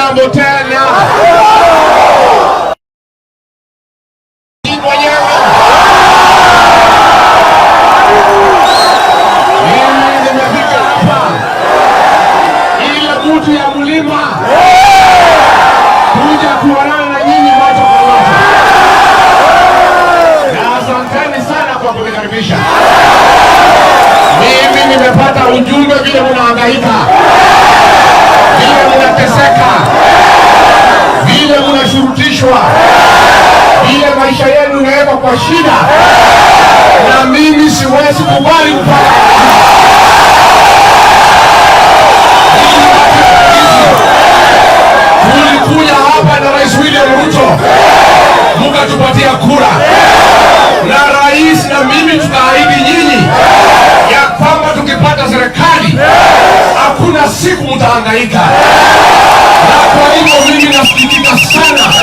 Hamjambo tena. Mwenyewe mimi nimefika hapa ile mtu ya mlima kuja kuonana na nyinyi macho kwa macho, na asanteni sana kwa kunikaribisha. Mimi nimepata ujumbe vile mnahangaika, vile mnateseka, vile mnashurutishwa, vile maisha yenu inawekwa kwa shida, na mimi siwezi kubali kupata. Tulikuja hapa na Rais William Ruto, mkatupatia kura na rais na mimi tukaahidi nyinyi ya kwamba tukipata serikali hakuna siku mtahangaika. Na kwa hivyo mimi nasikitika sana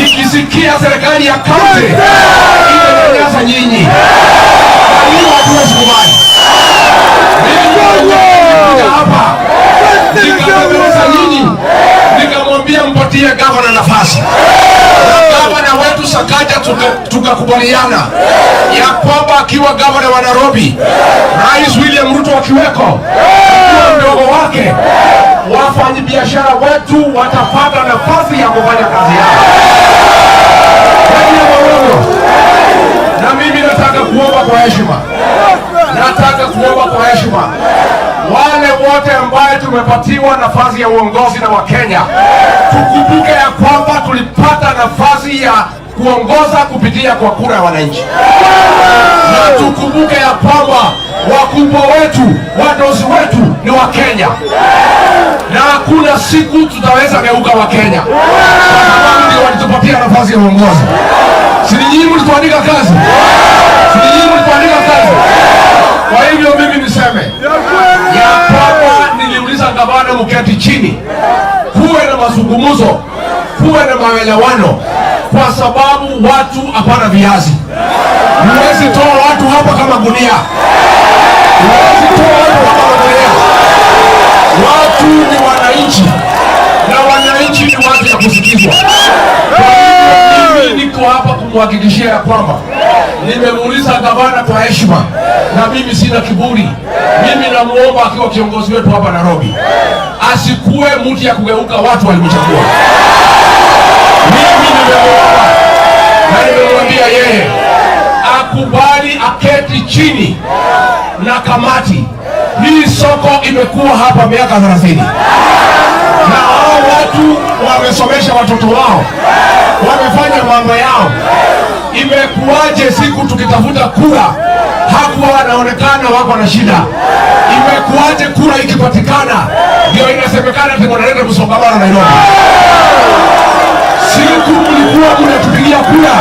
nikisikia serikali ya kaunti inanyanyasa nyinyi, na hiyo hatuwezi kubali. Mimi nilikuja hapa nikabembeleza nyinyi, nikamwambia mpatie gavana nafasi. Gavana wetu Sakaja tukakubaliana ya kwamba akiwa gavana wa Nairobi, Rais William Ruto akiweko, akiwa mdogo wake, wafanyabiashara wetu watapata nafasi ya kufanya kazi yao. Kweli ama uongo? Na mimi nataka kuomba kwa heshima, nataka kuomba kwa heshima wale wote ambaye tumepatiwa nafasi ya uongozi na Wakenya, tukumbuke ya kwamba tulipata nafasi ya kuongoza kupitia kwa kura ya wananchi, na tukumbuke ya kwamba wakubwa wetu, wadosi wetu ni Wakenya, na hakuna siku tutaweza geuka Wakenya, kwa sababu ndio walitupatia nafasi ya uongozi. Si ni nyinyi mlituandika kazi? Si ni nyinyi mlituandika kazi? Kwa hivyo mimi niseme ya kwamba niliuliza gavana, mketi chini, kuwe na mazungumzo, kuwe na maelewano, kwa sababu watu hapana viazi. Huwezi toa watu hapa kama gunia, huwezi toa watu kama gunia. Watu ni wananchi na wananchi ni watu ya kusikizwa. Kwa hivyo mimi niko hapa kumhakikishia ya kwamba nimemuuliza gavana kwa heshima, na mimi sina kiburi. Mimi namuomba akiwa kiongozi wetu hapa Nairobi, asikuwe mtu ya kugeuka watu walimchagua. Mimi nimemuomba na nimemwambia yeye akubali aketi chini na kamati hii. Soko imekuwa hapa miaka 30 na hao watu wamesomesha watoto wao, wamefanya mambo yao. Imekuwaje siku tukitafuta kura hakuwa wanaonekana wako na shida? Imekuwaje kura ikipatikana ndio inasemekana ati wanaleta msongamano Nairobi? Siku mlikuwa mnatupigia kura,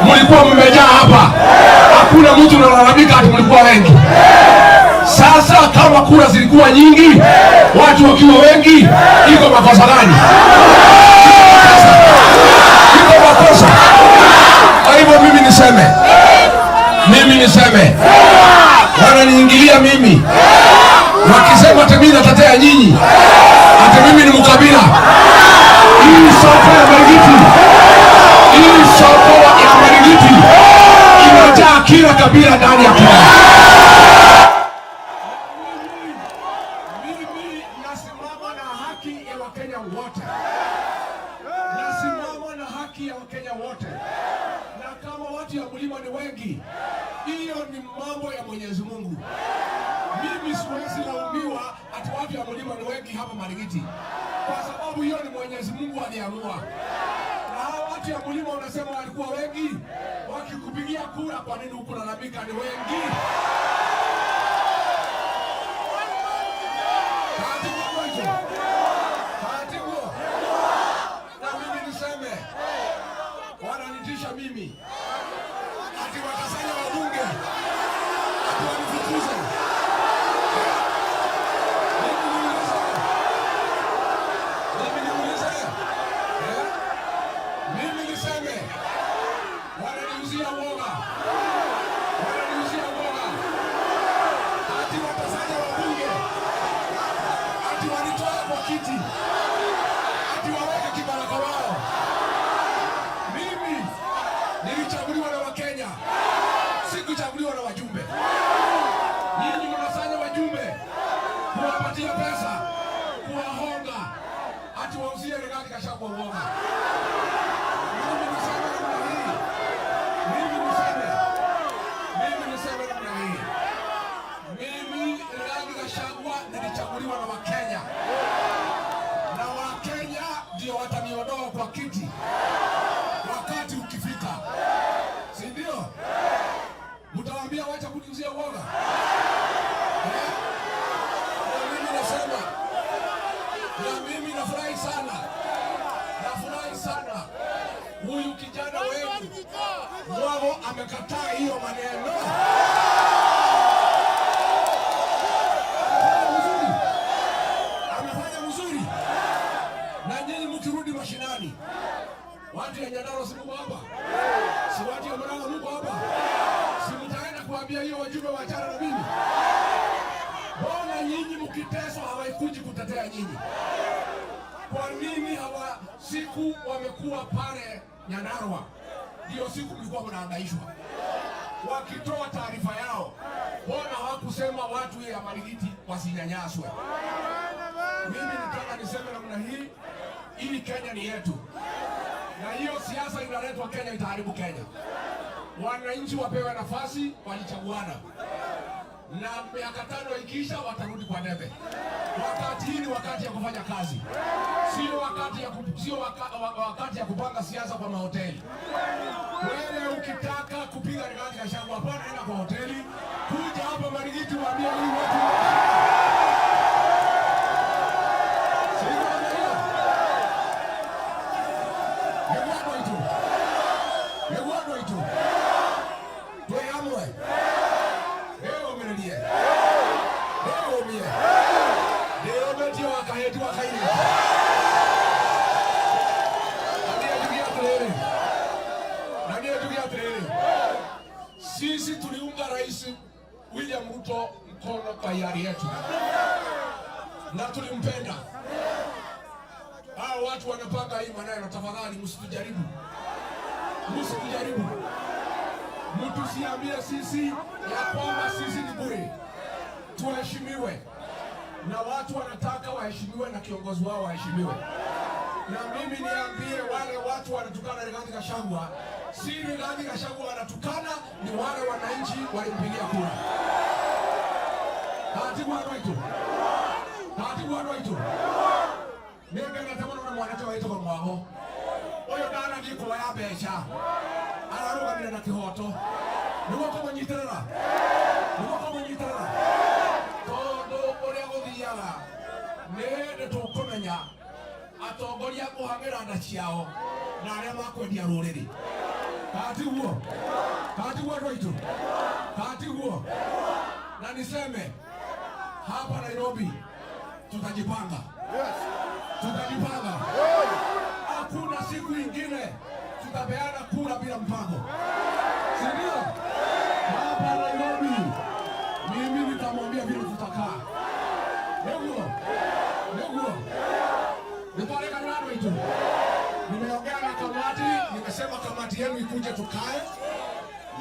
mlikuwa mmejaa hapa, hakuna mtu analalamika ati mlikuwa wengi. Sasa kama kura zilikuwa nyingi, watu wakiwa wengi, iko makosa gani? Iko makosa? Kwa hivyo mimi niseme, wananiingilia mimi wakisema ati mimi natetea nyinyi, ati mimi ni mkabila. Hii soko ya Marigiti, hii soko ya Marigiti imejaa kila kabila ndani ya Kenya. Mimi nasimama na haki ya Wakenya wote, nasimama na haki ya Wakenya wote, na kama watu ya mlima ni wengi, hiyo ni mambo ya Mwenyezi Mungu. Mimi siwezi laumiwa ati watu ya mlima ni wengi hapa Marigiti, kwa sababu hiyo ni Mwenyezi Mungu aliamua. Na hao watu ya mlima unasema walikuwa wengi, wakikupigia kura, kwa nini hukulalamika ni wengi? Bahati hicho. Bahati huo. Na mimi niseme, wananitisha mimi ati watasanya wabunge ati wanifukuze. Mimi niulize, mimi niulize, eh? Mimi niseme wananiuzia uoga, wananiuzia uoga ati watasanya wabunge ati wanitoe kwa kiti. Ati waweke kibaraka wao. Mimi nilichaguliwa na Wakenya, sikuchaguliwa na wajumbe. Nyinyi mnasanya wajumbe, kuwapatia pesa, kuwahonga, ati wauzie Rigathi Gachagua uoga. Mimi niseme namna hii, mimi niseme namna hii, mimi Rigathi Gachagua nilichaguliwa na Wakenya na Wakenya ndio wataniondoa kwa kiti wakati ukifika, si ndio? Mtawaambia wacha kuniuzia uoga, eh? Na mimi nasema, na mimi nafurahi sana, nafurahi sana huyu kijana wenu Mwago amekataa hiyo maneno. Amefanya vizuri, amefanya vizuri. Na nyinyi mkirudi mashinani, watu ya Nyandarua si mko hapa? Si watu ya Murang'a mko hapa? Si mtaenda kuambia hiyo wajumbe waachana na mimi? Mbona nyinyi mkiteswa hawaikuji kutetea nyinyi? Kwa nini hawa siku wamekuwa pale Nyandarua, ndio siku mlikuwa mnahangaishwa wakitoa taarifa yao, mbona hawakusema watu ya Marigiti wasinyanyaswe? Mimi nitaka niseme namna hii, ili Kenya ni yetu, na hiyo siasa inaletwa Kenya itaharibu Kenya. Wananchi wapewe nafasi, walichaguana na miaka 5 ikiisha watarudi kwa debe. Wakati hii ni wakati ya kufanya kazi, sio wakati ya kupanga siasa kwa mahoteli. Wewe ukitaka kupiga Rigathi Gachagua, hapana, enda kwa hoteli, kuja hapa Marigiti waambie hii watu. Sio namna hiyo? Nĩguo andũ aitũ, nĩguo andũ aitũ twĩ hamwe, ndĩyũmĩrĩrie, ndĩyũmie, ndĩyũmĩtie wa kahĩĩ ti wa kairĩtu. Na niĩ njuge atĩrĩrĩ, na niĩ njuge atĩrĩrĩ, sisi tuliunga Rais William Ruto mkono kwa hiari yetu na tulimpenda. Hao watu wanapanga hii maneno, tafadhali msitujaribu, msitujaribu, mtusiambie sisi ya kwamba sisi ni bure. Tuheshimiwe na watu wanataka waheshimiwe na kiongozi wao waheshimiwe. Na mimi niambie wale watu wanatukana Rigathi Gachagua, si Rigathi Gachagua wanatukana, ni wale wananchi walimpigia kura. Taratibu andũ aitũ, taratibu andũ aitũ, nĩngenete mũno nĩ mwanake wĩtagwo Mwago ũyũ ndanathiĩ kuoya mbeca, ararũgamire na kĩhoto, nĩguo kũmũnyitĩrĩra, nĩguo kũmũnyitĩrĩra, tondũ ũrĩa gũthiaga nĩ hĩndĩ tũkũmenya atongoria kũhang'ĩra nda ciao na arĩa makwendia rũrĩrĩ. Katiguo, katiguo andũ aitũ, katiguo. Na niseme hapa Nairobi tutajipanga, tutajipanga. Hakuna siku ingine tutapeana kura bila mpango, si ndio? Hapa Nairobi mimi nitamwambia vile tutakaa. Nĩguo, nĩguo nĩtwarĩkanĩra andũ aitũ. Nimeongea na kamati, nimesema kamati yenu ikuje tukae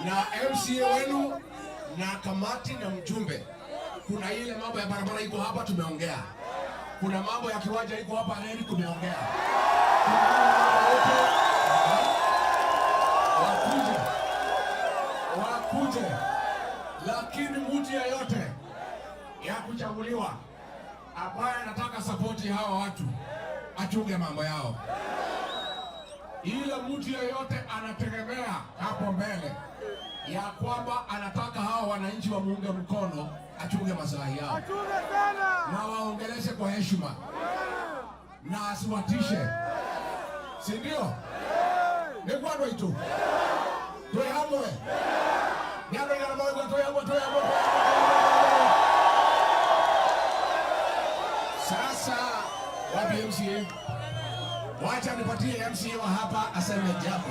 na MCA wenu na kamati na mjumbe. Kuna ile mambo ya barabara iko hapa tumeongea, kuna mambo ya kiwanja iko hapa reli tumeongea. Kuna mambo yote wakuje, wakuje, lakini mtu yeyote ya kuchaguliwa ambaye anataka sapoti hawa watu achunge mambo yao. Ile mtu yeyote anategemea hapo mbele ya kwamba anataka hawa wananchi wamuunge mkono, achunge maslahi yao na waongeleshe kwa heshima na asiwatishe, si ndio? Nĩguo andũ aitũ twĩ hamwe, nĩ andũ aigana maigua twĩ hamwe, twĩ hamwe, twĩ hamwe. Sasa wapi MCA? Wacha nipatie MCA wa hapa aseme jambo.